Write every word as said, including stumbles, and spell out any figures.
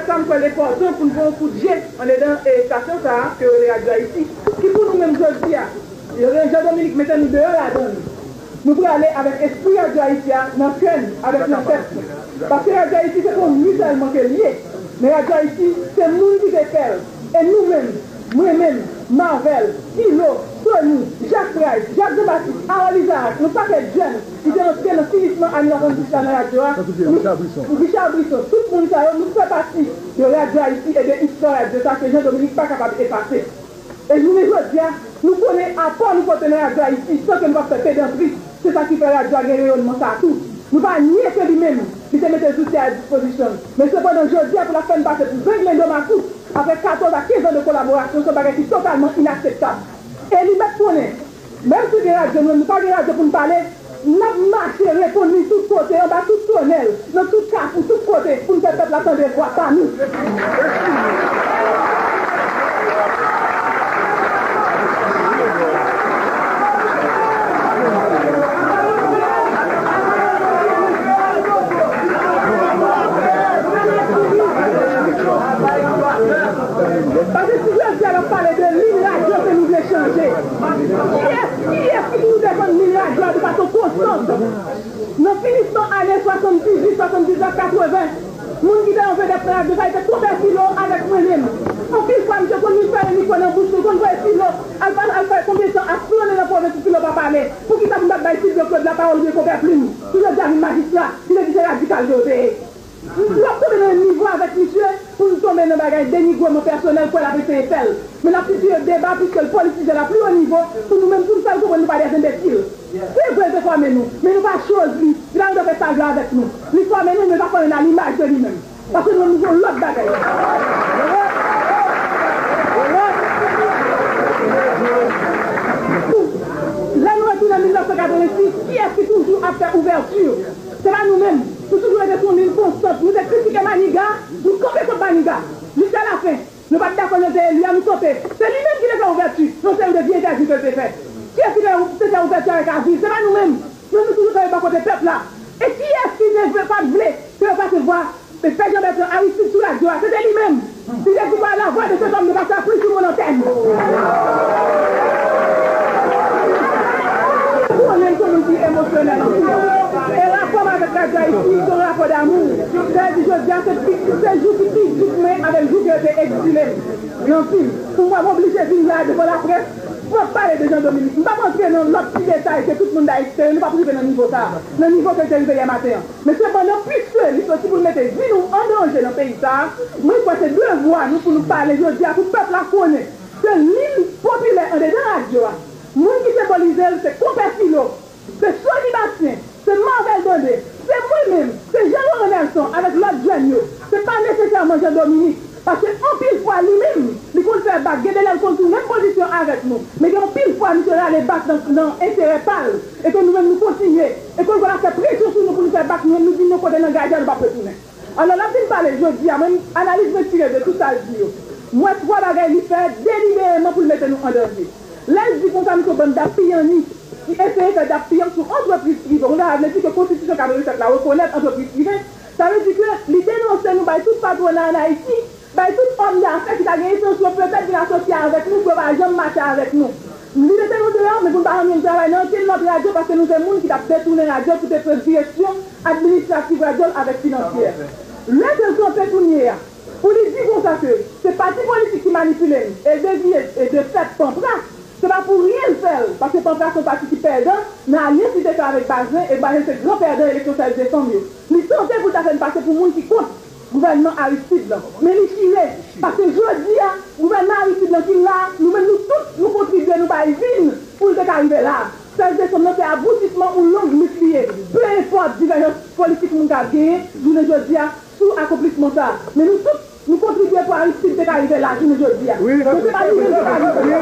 Sa m kwè l enpòtan pou n fè yon kout je andedan estasyon sa a ke yo rele Radyo Ayiti, ki pou nou menm jodi a, Jean Dominique mete nou deyò ladan l. Nou prale avèk espri Radyo Ayiti a nan kè n, avèk nan tèt nou. Paske Radyo Ayiti se pa yon mi sèlman ke l ye, men Radyo Ayiti se moun ki te fè l. E nou menm, mwen menm, Marvel, Filo, Sony, Jacques Price, Jacques Jean-Baptiste, Harold Isaac, yon pakèt jèn ki te antre nan finisman ane swasanndiz la nan radyo a, nou, Richard Brisson, tout moun sa yo, nou fè pati de Radyo Ayiti e de istwa radyo sa ke Jean Dominique pa kapab efase. E jounen jodi a, nou konnen apò nou pote nan Radyo Ayiti san ke nou pa fè pedantri. Se sa ki fè radyo a gen reyònman sa a tou. Nou pa nye ke li menm, li te mete zouti a dispozisyon n. Men sepandan, jodi a, pou l ap fè n pase pou zenglen do makout, apre katòz a kenz an de kolaborasyon, se yon bagay ki totalman inakseptab. E li mèt konnen, menm si gen radyo, nou menm nou pa gen radyo pou n pale, n ap mache reponn li tout kote, anba tout tonèl, nan tout kafou, tout kote, pou n fè pèp la tande vwa pa nou. Paske si jodi a n ap pale de liy radyo ke nou vle chanje, kiyès, kiyès ki toujou defann liy radyo a de fason konstant? Nan finisman ane swasanndizuit, swasanndiznèf, katreven, moun ki te yon vedèt nan radyo sa, se te Konpè Filo avèk mwen menm. Anpil fwa, misye konn vin fè mikwo nan bouch nou, konn voye Filo al pa-, al fè konbyen tan ap flannen nan pwovens pou Filo pa pale. Poukisa pou n pa t bay Silvyo Claude lapawòl oubyen Konpè Plim? Pou jodi a vin majistra, li te di se radikal ke yo te ye. Nou ap tonbe nan yon nivo avèk misye pou n tonbe nan bagay denigreman pèsonèl, kwè l ap eseye fè l. Men n ap titire deba piske l politize l a pli wo nivo pou nou menm pou n fè l konprann nou pa dè enbesil. Se vre, l te fòme nou, men nou pa choz li. Li pa gen dwa fè sa l vle avèk nou. Li fòme nou, men l pa fòme nou a limaj de li menm. Paske nou menm nou se yon lòt bagay. Lè nou retounen mil nèf san katrevensis, kiyès ki toujou ap fè ouvèti? Se pa nou menm. Nou toujou rete sou yon liy konstant. Nou te kritike Maniga, nou kanpe kont Maniga. Jiska lafen. Nou pa t dakò nan te eli a, nou kanpe. Se li menm ki te fè ouvèti nan seri de vye entèvyou ke l te fè. Kiyès ki te, te fè ouvèti avèk Aviv? Se pa nou menm. Nou, nou toujou kanpe bò kote pèp la. E kiyès ki te vle, pa t vle ke yo pase vwa Pè Jean Bertrand Aristide sou radyo a? Se te li menm. Li te di par la voix de cet homme de passer plus sur mon antenne. Ou konnen m se moun ki emosyonèl anpil. E rapò m avèk Radyo Ayiti se yon rapò damou. Sa vle di jodi a se pi, se jou ki pi di pou mwen avèk jou ke yo te egzile m. Gen anpil. Pou mwen, m oblije vin la devan laprès pou m ap pale de Jean Dominique. M p ap antre nan lòt ti detay ke tout moun da eksperyans, nou p ap rive nan nivo sa a, nan nivo ke l te rive yè maten an. Men sepandan, piske li soti pou l mete vi nou an danje nan peyi sa a, mwen kwè se devwa nou pou nou pale jodi a, pou pèp la konnen ke liy popilè andedan radyo a, moun ki senbolize l, se Konpè Filo, se Sony Bastien, se Marvel Dandé, se mwen menm, se Jean Laurent Nelson avèk lòt jèn yo. Se pa nesesèman Jean Dominique, paske anpil fwa li menm, li konn fè bak, gen de lè l konn tounen pozisyon avèk nou. Men gen anpil fwa misye rale bak nan, nan enterè pa l, e ke nou menm nou kontinye, e ke l konn ap fè presyon sou nou pou nou fè bak, nou menm nou vin yon kote nan gadya, nou p ap retounen. Alò, l ap vin pale jodi a, mwen, analiz mwen tire de tout sa l di yo. M wè twa bagay li fè delibereman pou l mete nou an danje. Lè l di konsa, nou se yon bann dappiyannis ki eseye fè dappiyanp sou antrepriz prive. Ou ta vle di ke konstitisyon katrevennsèt la rekonèt antrepriz prive. Sa vle di ke li denonse nou bay tout patwona ann Ayiti, bay tout òm dafè ki ta gen entansyon petèt vin asosye avèk nou pou yo pa janm mache avèk nou. Li mete nou deyò, men pou n pa janm jwenn travay nan okenn lòt radyo, paske nou se moun ki t ap detounen radyo pou te pran direksyon administrativ radyo l avèk finansyè. Lè ke l kanpe kounye a, pou li di konsa ke se pati politik ki manipile n, e l deviye, e de fèt Panpra, se pa pou ryen l fè l, paske Panpra se yon pati ki pèdan nan alyans li te fè avèk Bazin, e Bazin se gran pèdan eleksyon sèz desanm yo. Li tante pou l ta fè n pase pou moun ki kont gouvènman Aristide lan. Men li chire, paske jodi a, gouvènman Aristide lan ki la, nou menm nou tout, nou kontribye, nou bay vi n pou l te ka rive la. Sèz desanm nan se aboutisman yon long lit li ye. Pe enpòt divèjans politik moun ka genyen, jounen jodi a, sou akonplisman sa a. Men nou tout, nou kontribye pou Aristide te ka rive la, jounen jodi a. Wi. Men se pa li menm ki ka rive. Wi.